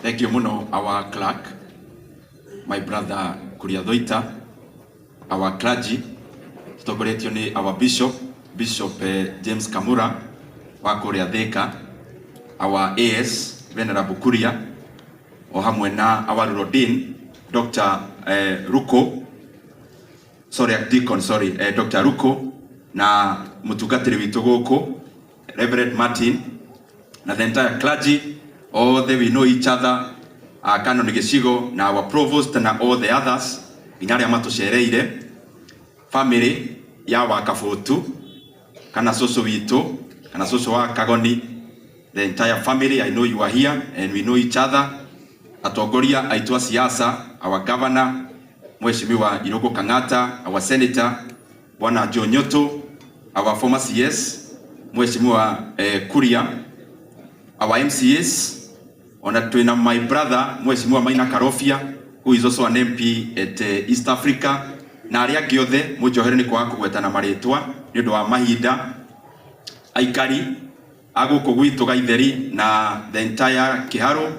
Thank you muno our clerk, my brother Kuria Thoita, our clergy, tutongoretio ni our bishop, Bishop James Kamura wa kuria Thika, our AS Venerable Kuria, o hamwe na our rural dean Dr. Ruko, sorry Deacon, sorry Dr. Ruko na mutungatiri witũ gũkũ Reverend Martin na the entire clergy, all the we know each other, Canon Gĩcigo na our provost na all the others nginya arĩa matũcereire, family ya Wakabutu kana cũcũ witũ kana cũcũ wa Kagoni, the entire family, I know you are here and we know each other. Atongoria aitũ a siasa, our governor Mheshimiwa Irũngũ Kang'ata, our senator Bwana Joe Nyoto, our former CS Mheshimiwa Kuria, our MCAs, ona twina my brother Mheshimiwa Maina Karobia, who is also an MP at East Africa, na arĩa angĩ othe mũnjohere nĩ kwaga kũgwetana marĩtwa nĩ ũndũ wa mahinda, aikari a gũkũ gwitũ Gaitheri na the entire Kĩharũ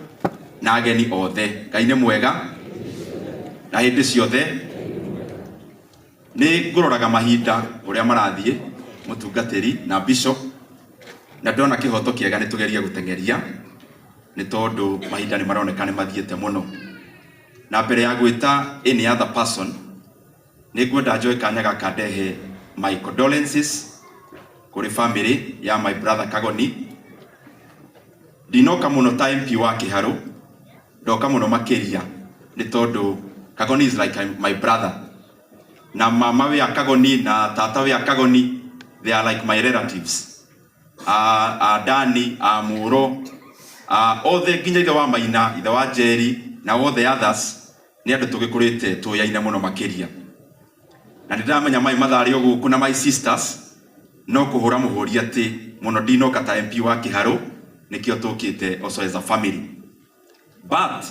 na ageni othe. Ngai nĩ mwega na hĩndĩ ciothe. Nĩ ngũroraga mahinda ũrĩa marathiĩ, mũtungatĩri na bishop, na ndona kĩhoto kĩega nĩ tũgerie gũteng'eria nĩ tondũ mahinda nĩ maroneka nĩ mathiĩte mũno. Na mbere ya gwĩta any other person, nĩ ngwenda njoe kanya gaka ndehe my condolences kũrĩ family ya my brother Kagoni. Ndinoka mũno ta MP wa Kĩharũ, ndoka mũno makĩria nĩ tondũ Kagoni is like my brother, na mama we Kagoni na tata we Kagoni, they are like my relatives, a Dani, a Muro, othe nginya ithe wa Maina, ithe wa Njeri na all the others nĩ andũ tũgĩkũrĩte tũyaine mũno makĩria. Na nĩ ndĩramenya mai matharĩ o gũkũ na my sisters, no kũhũra mũhũri atĩ mũno ndinoka ta MP wa Kĩharũ, nĩkĩo tũkĩte also as a family. But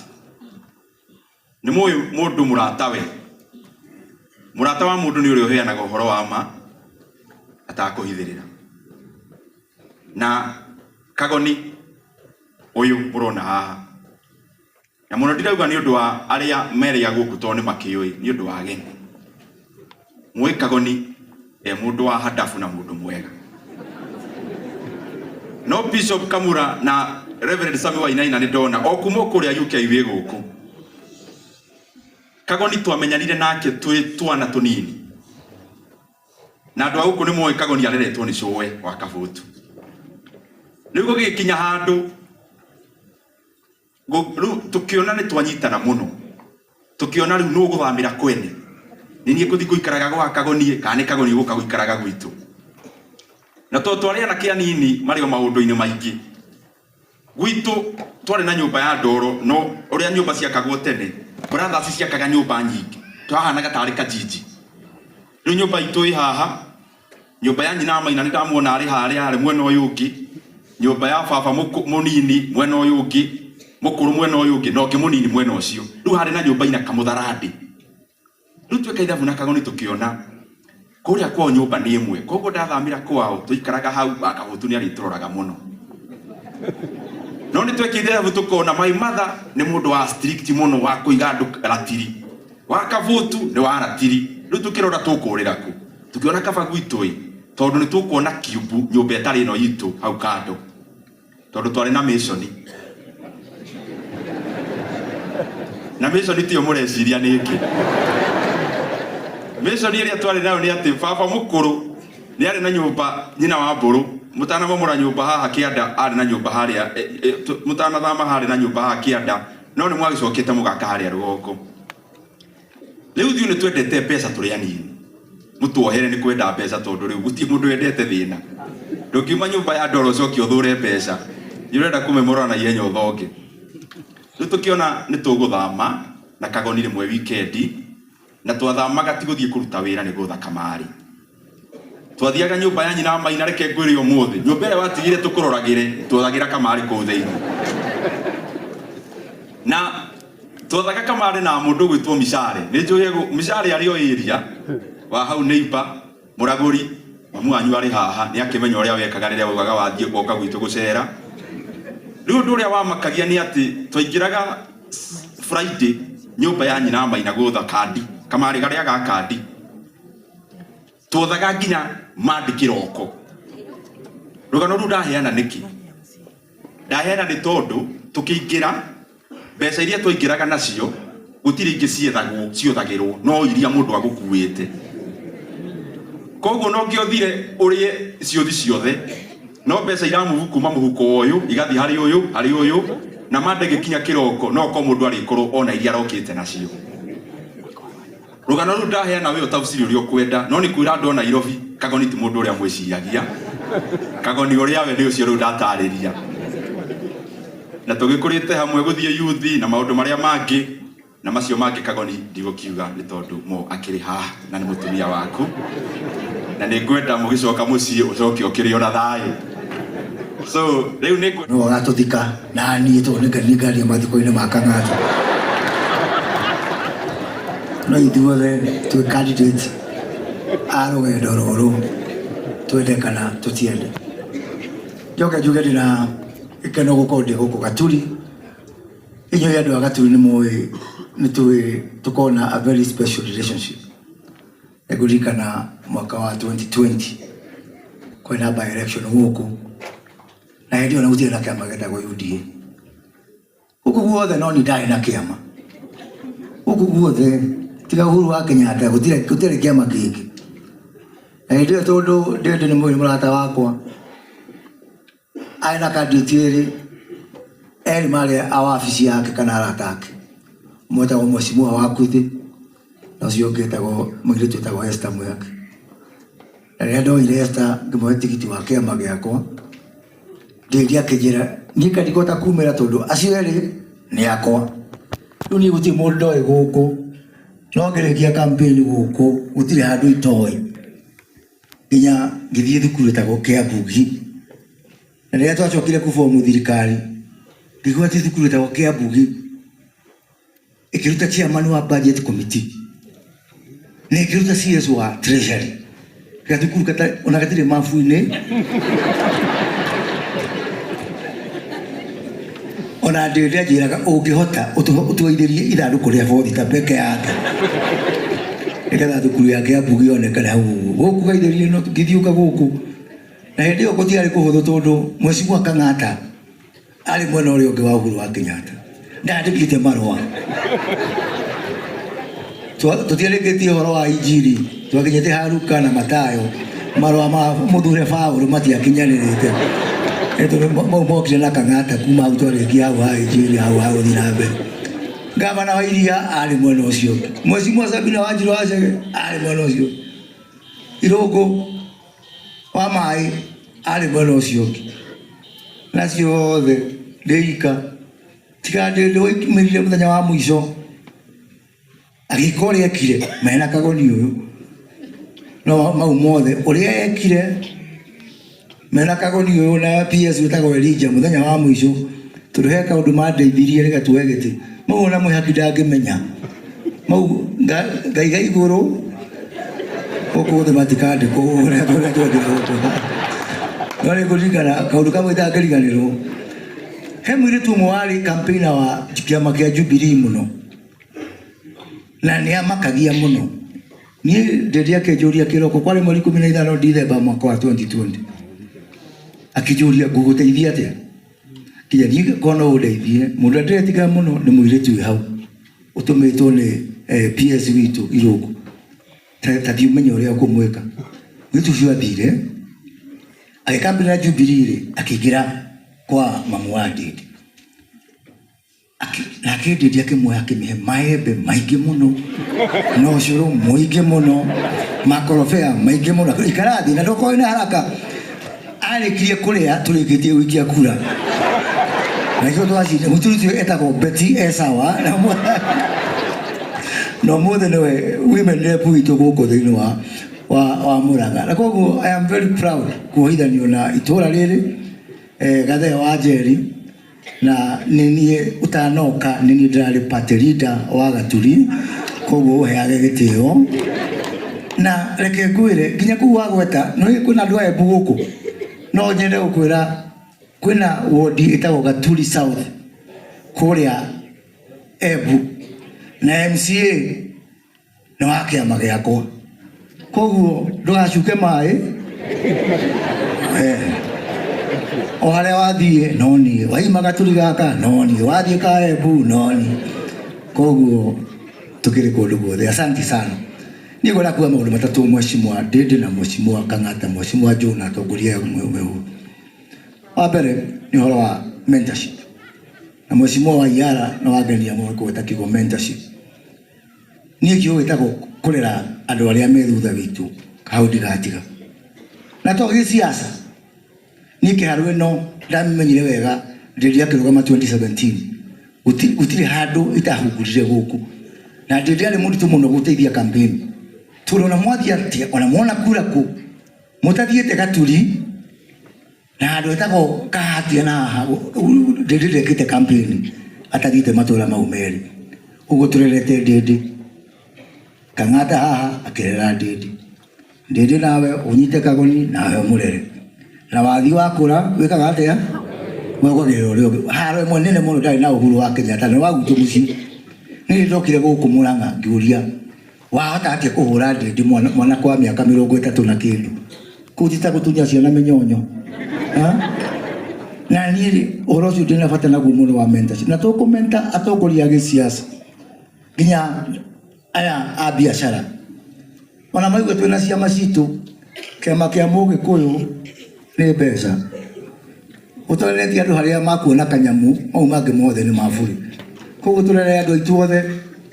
nĩ mũĩ mũndũ mũratawe, mũrata wa mũndũ nĩ ũrĩa ũheanaga ũhoro wa ma atakũhithĩrĩra. Na Kagoni ũyũ mũrona haha, na mũno ndirauga nĩ ũndũ wa arĩa merĩa gũkũ tondũ nĩ makĩũĩ, nĩ ũndũ wa ageni. Mũĩ Kagoni e mũndũ wa hadabu na mũndũ mwega. No Bishop Kamura na Reverend Sami Wainaina nĩ ndona o kuma kũrĩa UK wĩ gũkũ. Kagoni twamenyanire nake twĩ twana tũnini, na andũ a gũkũ nĩ moĩ Kagoni areretwo nĩ cũwe wa Kabutu. Rĩu gũgĩkinya handũ rĩu tũkĩona nĩ twanyitana mũno, tũkĩona rĩu nũ gũthamĩra kwene, nĩ niĩ ngũthiĩ gũikaraga gwa Kagoni kana nĩ Kagoni gũka gũikaraga gwitũ. Na tondũ twarĩ anake anini marĩ o maũndũ-inĩ maingĩ gwitũ, twarĩ na nyũmba ya ndoro, no ũrĩa nyũmba ciakagwo tene, brothers ciakaga nyũmba nyingĩ, twahanaga tarĩ kajiji. Rĩu nyũmba itũ ĩ haha, nyũmba ya nyina wa Maina nĩ ndamuona arĩ harĩa arĩ mwena ũyũ ũngĩ, nyũmba ya baba mũnini mwena ũyũ ũngĩ, mũkũrũ mwena ũyũ ũngĩ, na ũngĩ mũnini mwena ũcio. Rĩu harĩ na nyũmba ina kamũtharandĩ. Rĩu tweka ithabu na Kagoni tũkĩona kũrĩa kwao nyũmba nĩ ĩmwe, koguo ndathamĩra kwao tũikaraga hau, Wakabutu nĩ arĩtũroraga mũno. No nĩ twekire ithabu tũkona my mother nĩ mũndũ wa strict mũno wa kũiga andũ ratiri, Wakabutu nĩ wa ratiri. Rĩu tũkĩrora tũkũrĩra kũ, tũkĩona kaba gwitũ ĩ, tondũ nĩ tũkuona kiumbu nyũmba ĩtarĩ ĩno itũ hau kando, tondũ twarĩ na mission. Na mission tiyo mũreciria nĩ ĩkĩ. Mission ĩrĩa twarĩ nayo nĩ atĩ baba mũkũrũ nĩ arĩ na nyũmba nyina wa mbũrũ, mũtanamomora nyũmba haha kĩanda, arĩ na nyũmba harĩa, mũtanathama harĩ na nyũmba haha kĩanda, no nĩ mwagĩcokete mũgaka harĩa rũgongo. Rĩu ithuĩ nĩ twendete mbeca tũrĩ anini, mũtuohere nĩ kwenda mbeca, tondũ rĩu gũtirĩ mũndũ wendete thĩna. Ndũngiuma nyũmba ya ndoro ũcoke ũthũre mbeca, nĩ ũrenda kũmemorora na ihenya ũthonge. Rĩu tũkĩona nĩ tũgũthama na Kagoni rĩmwe wikendi, na twathamaga ti gũthiĩ kũruta wĩra, nĩ gũtha kamarĩ. Twathiaga nyũmba ya nyina wa Maina, reke ngwĩre ũmũthĩ, nyũmba ĩrĩa watigire tũkũroragĩre, twathagĩra kamarĩ kũu thĩinĩ. Na twathaga kamarĩ na mũndũ ũgwĩtwo Micare. Nĩ njũĩ Micare arĩ o area wa hau neighbor, mũragũri mamu wanyu arĩ haha, nĩ akĩmenya ũrĩa wekaga rĩrĩa waugaga wathiĩ gwoka gwitũ gũcera. Rĩu ũndũ ũrĩa wamakagia nĩ atĩ twaingĩraga Friday nyũmba ya nyina Maina gũtha kandi, kamarĩ karĩa ga kandi. Twothaga nginya Monday kĩroko. Rũgano rũu ndaheana nĩkĩ? Ndaheana nĩ tondũ tũkĩingĩra mbeca iria twaingĩraga nacio gũtirĩ ingĩ ciethagwo ciothagĩrwo no iria mũndũ agũkuĩte. Koguo no ngĩothire ũrĩe ciũthi ciothe no mbeca iramuvu kuma mũhuko ũyũ igathiĩ harĩ ũyũ harĩ ũyũ na Monday gĩkinya kĩroko no ko mũndũ arĩkorwo ona iria arokĩte nacio. Rũgano rũu ndaheana we ũtafsiri ũrĩa ũkwenda no nĩ kwĩra andũ a Nairobi Kagoni ti mũndũ ũrĩa mwĩciragia. Kagoni ũrĩa we nĩ ũcio rĩu ndatarĩria. Na tũgĩkũrĩte hamwe gũthiĩ yuthi na maũndũ marĩa mangĩ na macio mangĩ Kagoni ndigũkiuga nĩ tondũ mo akĩrĩ haha na nĩ mũtumia waku na nĩ ngwenda mũgĩcoka mũciĩ ũcoke ũkĩrĩ ona thayũ. So rĩu nĩ No agatũthika na niĩ tondũ nĩ ngaria mathiko-inĩ ma Kang'ata. No ithuothe twĩ candidate a rũgendo rũrũ twende kana tũtiende. Njoke njuge ndĩna gĩkeno gũkorwo ndĩ gũkũ Gaturi. Inyuĩ andũ a Gaturi nĩ mũĩ nĩ tũĩ tũkoragwo na a very special relationship. Nĩngũririkana mwaka wa 2020 kwĩna by election gũkũ na hĩndĩ ĩyo gũtirĩ na kĩama gĩtagwo UDA. Gũkũ guothe no niĩ ndarĩ na kĩama. Gũkũ guothe tiga Uhuru wa Kenyatta gũtirĩ kĩama kĩngĩ. Na hĩndĩ ĩyo tondũ Ndĩndĩ nĩ mũĩ mũrata wakwa arĩ na candidate erĩ, erĩ marĩ a wabici yake kana arata ake. Ũmwe etagwo Mheshimiwa Wakuthi na ũcio ũngĩ etagwo mũirĩtu etagwo Esther Muyaki. Na rĩrĩa ndoire Esther ngĩmũhe tigiti wa kĩama gĩakwa, Ndĩndĩ akĩnjĩra niĩ ka ndikũhota kumĩra tondũ acio erĩ nĩ akwa. Rĩu niĩ gũtirĩ mũndũ ndoĩ gũkũ, no ngĩrĩkia campaign gũkũ gũtirĩ handũ itoĩ. Nginya ngĩthiĩ thukuru ĩtagwo Kĩambugi. Na rĩrĩa twacokire kũbomu thirikari, ngĩigua atĩ thukuru ĩtagwo Kĩambugi ĩkĩruta chairman wa budget committee na ĩkĩruta CS wa treasury. Gathukuru ona gatirĩ mabu-inĩ. Ona Ndĩndĩ anjĩraga ũngĩhota ũtũoithĩrie ithandũkũ rĩa bothita peke yake nĩgetha thukuru ya Kĩambugi yonekane hau ũguo. Gũkũ gaithĩrie no ngĩthiũka gũkũ na hĩndĩ ĩyo gũtiarĩ kũhũthũ tondũ Mheshimiwa Kang'ata arĩ mwena ũrĩa ũngĩ wa Uhuru wa Kenyatta ndandĩkĩte marũa. Tũtiarĩkĩtie ũhoro wa injiri twakinyĩte ha Luka na Matayo marũa ma mũthure Paũlũ matiakinyanĩrĩte. Tondũ mau mokire na Kang'ata kuma hau twarĩkia hau ha injiri hau ha gũthiĩ na mbere. Gavana wa Iria arĩ mwena ũcio ũngĩ. Mheshimiwa Sabina Wanjiru wa Chege arĩ mwena ũcio ũngĩ. Irũngũ wa maĩ arĩ mwena ũcio ũngĩ. Na ciothe ndĩ ika. Tiga Ndĩndĩ waumĩrire mũthenya wa mũico agĩka ũrĩa ekire mena Kagoni ũyũ. No mau mothe ũrĩa ekire mena Kagoni ũyũ na PS wĩtagwo Elijah mũthenya wa mũico tondũ he kaũndũ mandeithirie nĩgetha tuoe gĩtĩ. Mau ona mwĩhaki ndangĩmenya. Mau ngaiga igũrũ gũkũ thĩ matikandĩkwo ũrĩa twendire gũkũ. No nĩ ngũririkana kaũndũ kamwe itangĩriganĩrwo. He mũirĩtu ũmwe warĩ campaigner wa kĩama kĩa Jubilee mũno na nĩ amakagia mũno. Niĩ Ndĩndĩ akĩnjũria kĩroko kwarĩ mweri 15 Dithemba mwaka wa 2020. Akĩnjũria ngũgũteithia atĩa? Nginya niĩ korwo no ũndeithie mũndũ ũrĩa ndĩretigĩra mũno nĩ mũirĩtu wĩ hau ũtũmĩtwo nĩ PS witũ Irũngũ. Ta thiĩ ũmenye ũrĩa ũkũmwĩka. Mũirĩtu ũcio athire agĩkambĩrĩra Jubilee rĩ akĩingĩra kwa mamu wa Ndĩndĩ. Nake Ndĩndĩ akĩmuoya akĩmĩhe maembe maingĩ mũno na ũcũrũ mũingĩ mũno makorobea maingĩ mũno. Ikara thĩ na ndũkorwo na haraka. Arĩkirie kũrĩa tũrĩkĩtie gũikia kura. Na ithuĩ twacinda mũirĩtu ũcio etagwo Betty Esawa na ũmũthĩ nĩwe women rep witũ gũkũ thĩinĩ wa Murang'a. Na koguo I am very proud kuohithanio na itũra rĩrĩ Gathee wa Njeri na nĩ niĩ ũtanoka nĩ niĩ ndĩrarĩ party leader wa Gaturi koguo ũheage gĩtĩo. Na reke ngwĩre nginya kũu wagweta nĩ kwĩna andũ a Embu gũkũ no nyende gũkwĩra Kwĩna wodi ĩtagwo Gaturi South kũrĩa Embu na MCA nĩ wa kĩama gĩakwa, koguo ndũgacuke maĩ. O harĩa wathiĩ no niĩ, waima Gaturi gaka no niĩ, wathiĩ ka Embu no niĩ, koguo tukĩrĩ kũndũ guothe. Asante sana. Niĩ ngwenda kuga maũndũ matatũ, Mheshimiwa Ndindi na Mheshimiwa Kang'ata, Mheshimiwa Joe na atongoria aya mwĩ. Wa mbere nĩ ũhoro wa mentorship, na Mheshimiwa Waiyara nĩ wangenia mũno kũgweta kiugo mentorship. Niĩ kiugo gĩtagwo kũrera andũ arĩa me thutha witũ hau ndigatiga. Na to gĩsiasa, niĩ kĩharũ ĩno ndamenyire wega Ndindi akĩrũgama 2017. Gũtirĩ handũ itahungurire gũkũ, na Ndindi arĩ mũritũ mũno gũteithia campaign, tondũ ona mwathiĩ atĩa, ona mwona kura kũ mũtathiĩte Gaturi na handũ hetagwo Kahatia na haha, Ndindi ndekĩte campaign atathiĩte matũra mau merĩ. Ũguo tũrerete Ndindi Kang'ata haha akĩrera Ndindi. Ndindi nawe ũnyite kagoni nawe ũmũrere, na wathiĩ wakũra wĩkaga atĩa? Wongagĩrĩra ũrĩa ũngĩ. Haro ĩmwe nene mũno ndarĩ na Uhuru wa Kenyatta nĩ wa gwitũ mũciĩ. Nĩ ndokire gũkũ Murang'a ngĩũria, wahota atĩa kũhũra Ndindi mwana kwa mĩaka 30 na kĩndũ? Kũu ti ta gũtunya ciana mĩnyonyo. Na niĩ rĩ, ũhoro ũcio ndĩna bata naguo mũno wa mentorship, na tũkũmenta atongoria a gĩsiasa nginya aya a biacara, ona maigua twĩna ciama citũ. Kĩama kĩa Mũgĩkũyũ nĩ mbeca, ũtoreretie andũ harĩa makuona kanyamu, mau mangĩ mothe nĩ maburi. Koguo tũrere andũ aitũ othe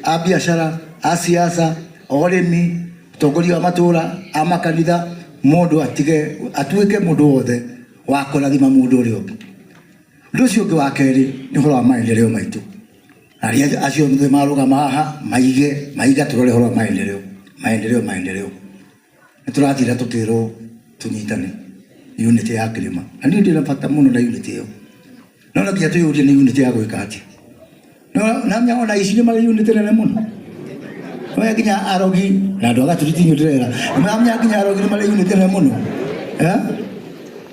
a biacara, a siasa, orĩmi, atongoria a matũra, a makanitha, mũndũ atige atuĩke mũndũ wothe wa kũrathima mũndũ ũrĩa ũngĩ. Ũndũ ũcio ũngĩ wa kerĩ nĩ ũhoro wa maendeleo maitũ. Arĩa acio othe marũgama haha maige maiga tũrore ũhoro wa maendeleo, maendeleo, maendeleo. Nĩ tũratinda tũkĩrwo tũnyitane unity ya kĩrĩma, na niĩ ndĩna bata mũno na unity ĩyo, no no nginya twĩyũrie nĩ unity ya gwĩka atĩa. No na ona ici nĩ marĩ unity nene mũno. No nginya arogi na andũ a Gaturi ti inyuĩ ndĩrera, nĩ nginya arogi nĩ marĩ unity nene mũno.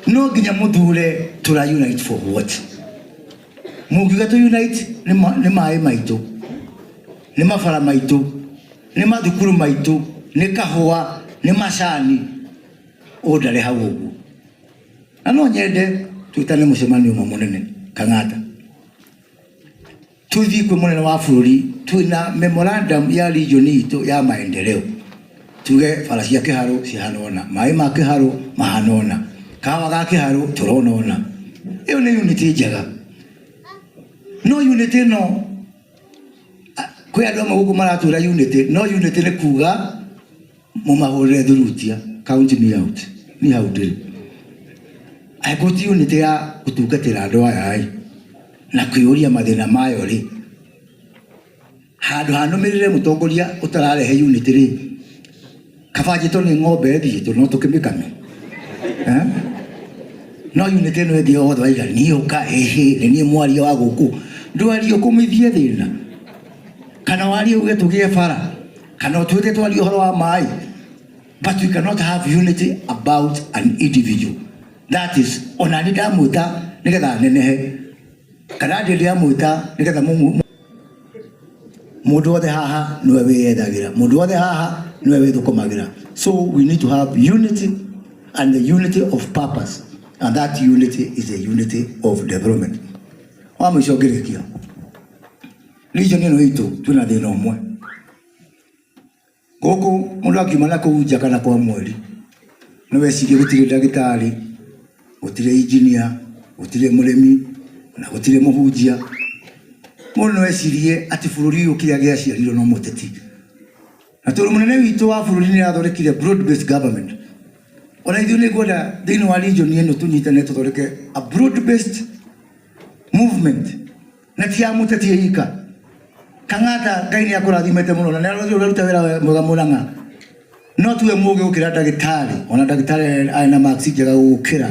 No nginya mũthure tũra unite for what? Mũngiuga tũ unite nĩ maĩ maitũ, nĩ mabara maitũ, nĩ mathukuru maitũ, nĩ kahũa, nĩ macani, ũndare hau ũguo. Na no nyende twĩtane mũcemanio ũmwe mũnene Kang'ata, tũthiĩ kwĩ mũnene wa bũrũri twĩna memorandum ya region itũ ya maendeleo, tuge bara cia Kĩharũ cihana ũna, maĩ ma Kĩharũ mahana ũna, kahawa ga Kĩharũ tũrona ũna. Ĩyo nĩ unity njega. No unity ĩno, kwĩ andũ amwe gũkũ maratwĩra unity, no unity nĩ kuga mũmahũrĩre thurutia, count me out, niĩ hau ndĩrĩ. Angĩkorwo ti unity ya gũtungatĩra andũ aya ĩ, na kwĩyũria mathĩna mayo rĩ, handũ hanũmĩrĩre mũtongoria ũtararehe unity rĩ, kaba njĩtwo nĩ ng'ombe ĩthiĩ tondũ no tũkĩmĩkame. No unity ĩno ĩngĩ yothe waiga niĩ ũka ĩhĩ nĩ niĩ mwaria wa gũkũ, ndwarie ũkũmithie thĩna, kana warie uge tũgĩe bara, kana ũtuĩke twarie ũhoro wa maĩ. But we cannot have unity about an individual. That is, ona nĩ ndamwĩta nĩgetha nenehe, kana ndĩ ndamwĩta nĩgetha mũndũ wothe haha nĩwe wĩyethagĩra, mũndũ wothe haha nĩwe wĩthũkũmagĩra. So we need to have unity, and the unity of purpose, and that unity is the unity of development. Wa mũico ngĩrĩkia, region ĩno itũ twĩna thĩna ũmwe gũkũ. Mũndũ akiuma na kũu nja kana kwa mweri, no wecirie gũtirĩ ndagĩtarĩ, gũtirĩ engineer, gũtirĩ mũrĩmi na gũtirĩ mũhunjia. Mũndũ no ecirie atĩ bũrũri ũyũ kĩrĩa gĩaciarirwo no mũteti, na tondũ mũnene witũ wa bũrũri nĩ athondekire broad based government, ona ithuĩ nĩ ngwenda thĩinĩ wa region ĩno tũnyitane tũthondeke a broad based movement, na ti ya mũteti ika. Kang'ata, Ngai nĩ akũrathimĩte mũno na nĩ ũraruta wĩra mwega Murang'a, no tuwe mũgĩ gũkĩra ndagĩtarĩ, ona ndagĩtarĩ arĩ na marks njega gũgũkĩra,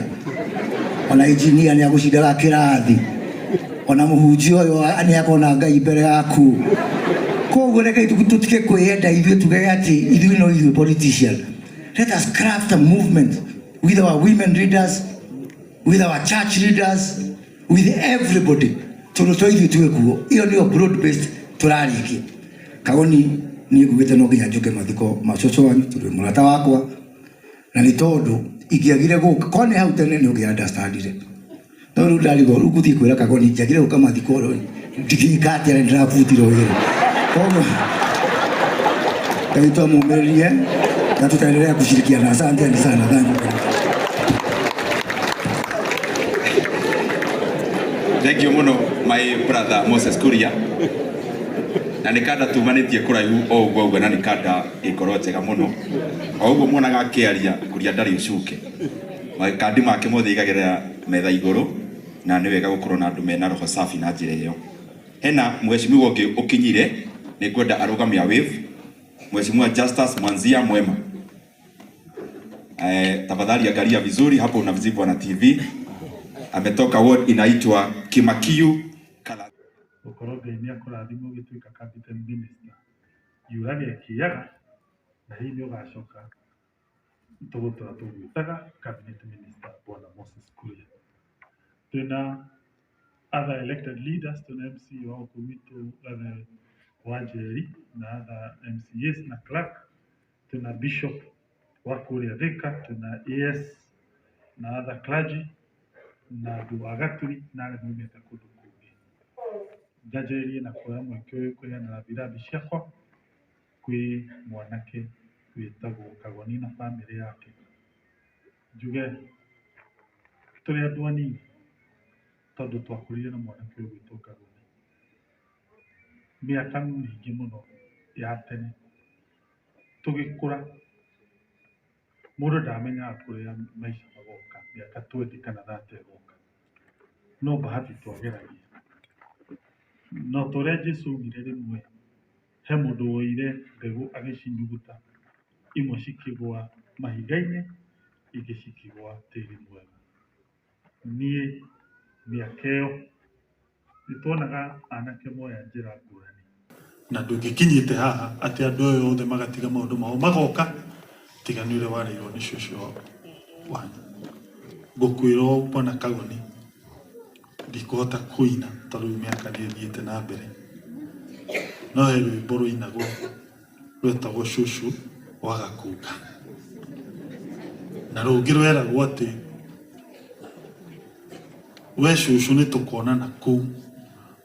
ona engineer nĩ agũcindaga kĩrathi, ona mũhunjia ũyũ nĩ akona Ngai mbere yaku. Koguo reke tũtige kwĩyenda ithuĩ, tuge atĩ ithuĩ no ithuĩ politician. Let us craft a movement with our women leaders. With our church leaders, with everybody, tondũ to ithuĩ twĩ kuo. Ĩyo nĩyo broad based tũrarĩkia. Kagoni niĩ ngugĩte no nginya njũke mathiko ma cũcũ wanyu tondũ wĩ mũrata wakwa, na nĩ tondũ ingĩagire gũka korwo nĩ hau tene nĩ ũngĩ understandire, no rĩu ndarigwo rĩu ngũthiĩ kwĩra Kagoni ingĩagire gũka mathiko ndingĩka atĩa na ndĩrabutirwo wĩra. Koguo Ngai twamũmĩrĩrie na tutaendelea kushirikiana. Asanteni sana, thank you. Thank you muno, my brother Moses Kuria. Na nĩ kanda tumanĩtie kũraihu o ũguo ũguo, na nĩ kanda ĩngoro njega mũno. O ũguo muonaga akĩaria, Kuria ndarĩ ũcuke. Makandi make mothe aigagĩrĩra metha igũrũ, na nĩ wega gũkorwo na andũ mena roho safi na njĩra ĩyo. Hena mheshimiwa ũngĩ ũkinyire, nĩ ngwenda arũgame a wave. Mheshimiwa Justus Mwanzia Mwema. Tafadhali angalia vizuri hapo unavizibwa na TV. Ametoka ward inaitwa Kimakiu Kala. Gũkorwo Ngai nĩ akũrathima ũgĩtuĩka cabinet minister yuraga ĩkĩaga, na hihi nĩ ũgacoka tũgũtũra tũgwĩtaga cabinet minister Bwana Moses Kuria. Twĩna other elected leaders, twĩna MC wa gũkũ gwitũ Gathe wa Njeri na other MCAs na clerk, twĩna bishop wa kũrĩa Thika, twĩna AS na other clergy na andũ a Gaturi na arĩa maumĩte kũndũ kũngĩ. Njanjĩrĩrie na kuoya mweke ũyũ kũheana rambirambi ciakwa kwĩ mwanake wĩtagwo Kagoni na bamĩrĩ yake. Njuge tũrĩ andũ anini tondũ twakũrire na mwanake ũyũ ũgwĩtwo Kagoni mĩaka mĩingĩ mũno ya tene. Tũgĩkũra mũndũ ndamenyaga kũrĩa maica magoka mĩaka 20 kana 30 ĩgoka, no bahati twageragia. No ta ũrĩa Jesũ augire rĩmwe, he mũndũ woire mbegũ agĩcinyuguta, imwe cikĩgũa mahiga-inĩ, ingĩ cikĩgũa tĩri mwega. Niĩ mĩaka ĩyo nĩ tuonaga anake moya njĩra ngũrani, na ndũngĩkinyĩte haha atĩ andũ aya othe magatiga maũndũ mao magoka, tiga nĩ ũrĩa warĩirwo nĩ cũcũ wanyu. Ngũkwĩra ũũ, Bwana Kagoni, ndikũhota kũina tondũ rĩu mĩaka nĩ ĩthiĩte na mbere, no he rwĩmbo rũinagwo rwetagwo "Cũcũ wa Gakunga", na rũngĩ rweragwo atĩ we cũcũ nĩ tũkonana kũu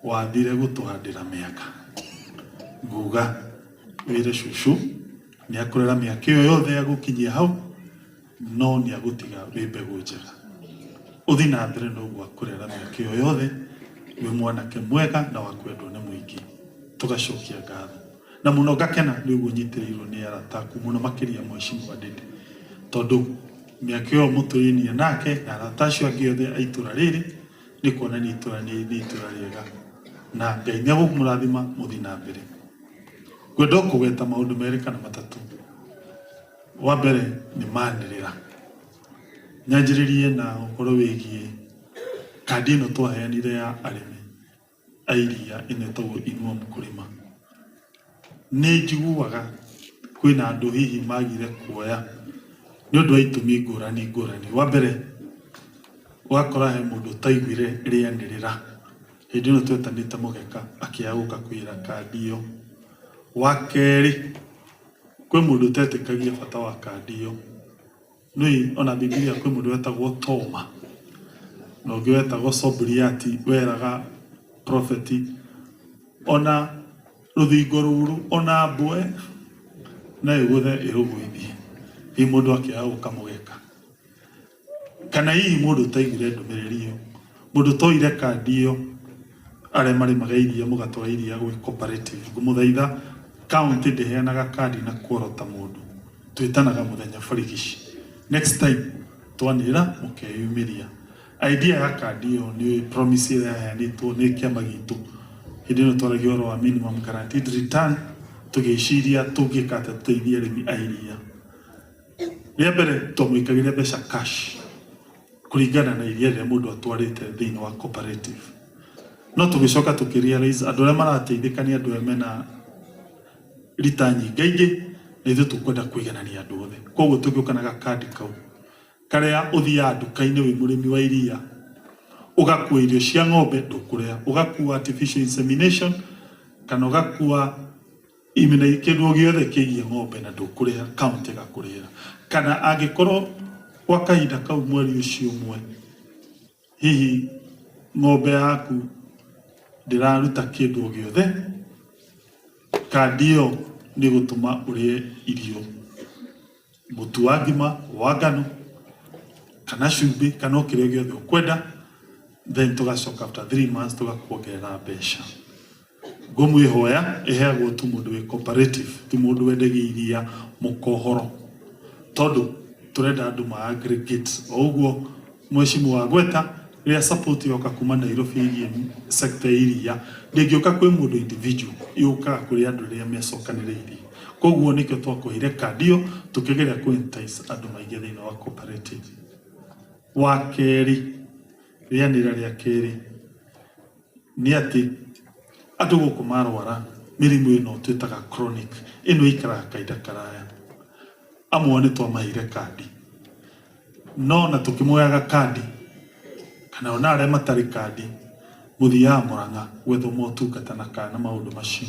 wathire gũtũhandĩra mĩaka. Nguga wĩre cũcũ nĩ akũrera mĩaka ĩyo yothe agũkinyia hau, no nĩ agũtiga wĩ mbegũ njega, ũthiĩ na mbere na ũguo akũrera mĩaka ĩyo yothe wĩ mwanake mwega na wa kwendwo nĩ mũingĩ. Tũgacokia ngatho na mũno, ngakena nĩ ũguo nyitĩrĩirwo nĩ arata aku mũno makĩria Mheshimiwa Ndindi, tondũ mĩaka ĩyo mũtũrĩnie nake na arata acio angĩ othe a itũra rĩrĩ nĩ kuonania itũra nĩ itũra rĩega, na Ngai nĩ egũkũmũrathima mũthiĩ na mbere. Ngwenda o kũgweta maũndũ merĩ kana matatũ. Wa mbere nĩ manĩrĩra. Nyanjĩrĩrie na ũhoro wĩgiĩ kandi ĩno twaheanire ya arĩmi a iria, ĩno ĩtagwo Inua Mkulima. Nĩ njiguaga kwĩna andũ hihi magire kuoya nĩ ũndũ wa itũmi ngũrani ngũrani. Wa mbere, ũgakora he mũndũ ũtaiguire rĩanĩrĩra hĩndĩ ĩno twetanĩte mũgeka, akĩaga gũka kũgĩra kandi ĩyo. Wa kerĩ, kwĩ mũndũ ũtetĩkagia bata wa kandi ĩyo. Nĩũĩ ona Bibilia kwĩ mũndũ wetagwo Toma na ũngĩ wetagwo Sobriati, weraga profeti ona rũthingo rũrũ ona mbwe no ĩgũthe ĩrũgũithie. Hihi mũndũ akĩaga gũka mũgeka, kana hihi mũndũ ũtaiguire ndũmĩrĩri ĩyo, mũndũ ũtoire kandi ĩyo, arĩa marĩmaga iria mũgatwara iria gwĩ cooperative. Ngũmũthaitha, county ndĩheanaga kandi na kuorota mũndũ, twĩtanaga mũthenya barigici. Next time twanĩrĩra mũkeyumĩria. Idea ya kandi ĩyo nĩ promise ĩrĩa yaheanĩtwo nĩ kĩama gitũ hĩndĩ ĩno twaragia ũhoro wa minimum guaranteed return, tũgĩciria tũngĩka atĩa tũteithie arĩmi a iria. Rĩa mbere twamwĩkagĩria mbeca cash kũringana na iria rĩrĩa mũndũ atwarĩte thĩinĩ wa cooperative, no tũgĩcoka tũkĩ realize andũ arĩa marateithĩka nĩ andũ arĩa mena rita nyingaingĩ, na ithuĩ tũkwenda kũiganania andũ othe. Koguo tũgĩũka na gakandi kau. Karia uthiaga nduka-inĩ wĩ mũrĩmi wa iria, ũgakua irio cia ng'ombe ndũkũrĩha, ũgakua artificial insemination kana ũgakua kĩndũ o gĩothe kĩgiĩ ng'ombe na ndũkũrĩha, county ĩgakũrĩhĩra. Kana angĩkorwo gwa kahinda kau mweri ũcio ũmwe hihi ng'ombe yaku ndĩraruta kĩndũ o gĩothe, kandi ĩyo nĩ ĩgũtũma ũrĩe irio, mũtu wa ngima, wa ngano, kana cumbĩ, kana o kĩrĩa gĩothe ũkwenda, then tũgacoka after 3 months tũgakuongerera mbeca. Ngũmwĩhoya ĩheagwo tu mũndũ wĩ cooperative, ti mũndũ wendagia iria mũkohoro, tondũ tũrenda andũ ma aggregate. O ũguo mheshimiwa Gweta, rĩrĩa support yoka kuma Nairobi ĩgiĩ sector ya iria, ndĩngĩũka kwĩ mũndũ individual, yũkaga kũrĩ andũ rĩrĩa mecokanĩrĩirie. Koguo nĩkĩo twakũheire kandi ĩyo, tũkĩgeria kũ entice andũ maingĩ thĩinĩ wa cooperative. Wa kerĩ, rĩanĩrĩra rĩa kerĩ nĩ atĩ andũ gũkũ marwara mĩrimũ ĩno twĩtaga chronic, ĩno ĩikaraga kahinda karaya, amwe nĩ twamaheire kandi, no na tũkĩmoyaga kandi kana ona arĩa matarĩ kandi, mũthiaga Mũrang'a gwethwo motungata na kana maũndũ macio,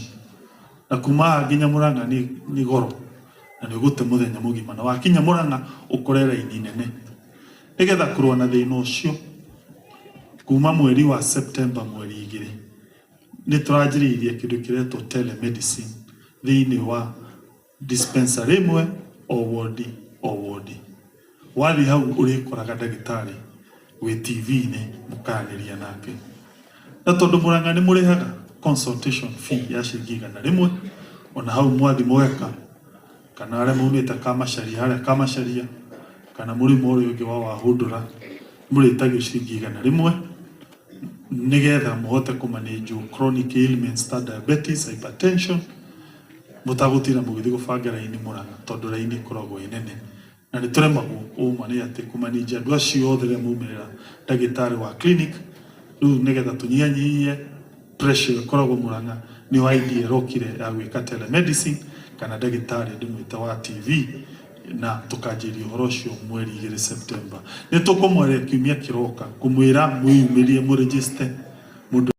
na kuma haha nginya Mũrang'a nĩ goro na nĩ ũgũte mũthenya mũgima, na wakinya Mũrang'a ũkore raini nene. Nĩgetha kũrũa na thĩna ũcio, kuma mweri wa September mweri 2 nĩ tũranjĩrĩirie kĩndũ kĩretwo telemedicine thĩinĩ wa dispensary ĩmwe, o wodi o wodi. Wathiĩ hau ũrĩkoraga ndagĩtarĩ wĩ TV-inĩ mũkaranĩria nake, na tondũ Mũrang'a nĩ mũrĩhaga consultation fee ya ciringi 100, ona hau mwathi mũgeka, kana arĩa maumĩte Kamacharia harĩa Kamacharia, kana mũrĩmo ũrĩa ũngĩ wa Wahundũra, mũrĩtagio ciringi 100 nĩgetha mũhote kũmanage chronic ailments ta diabetes, hypertension, mũtagũtinda mũgĩthiĩ gũbanga raini Mũrang'a, tondũ raini ĩkoragwo ĩ nene na nĩ tũremagwo. Ũma nĩ atĩ kũmanage andũ acio othe rĩrĩa maumĩrĩra ndagĩtarĩ wa clinic. Rĩu nĩgetha tũnyihanyihie pressure ĩkoragwo Mũrang'a, nĩyo idea ĩrokire ya gwĩka telemedicine kana ndagĩtarĩ ndĩmwĩte wa TV, na tũkanjĩria ũhoro ũcio mweri 2 September. Nĩ tũkũmwaria kiumia kĩroka kũmwĩra mwĩyumĩrie mũregister mũndũ.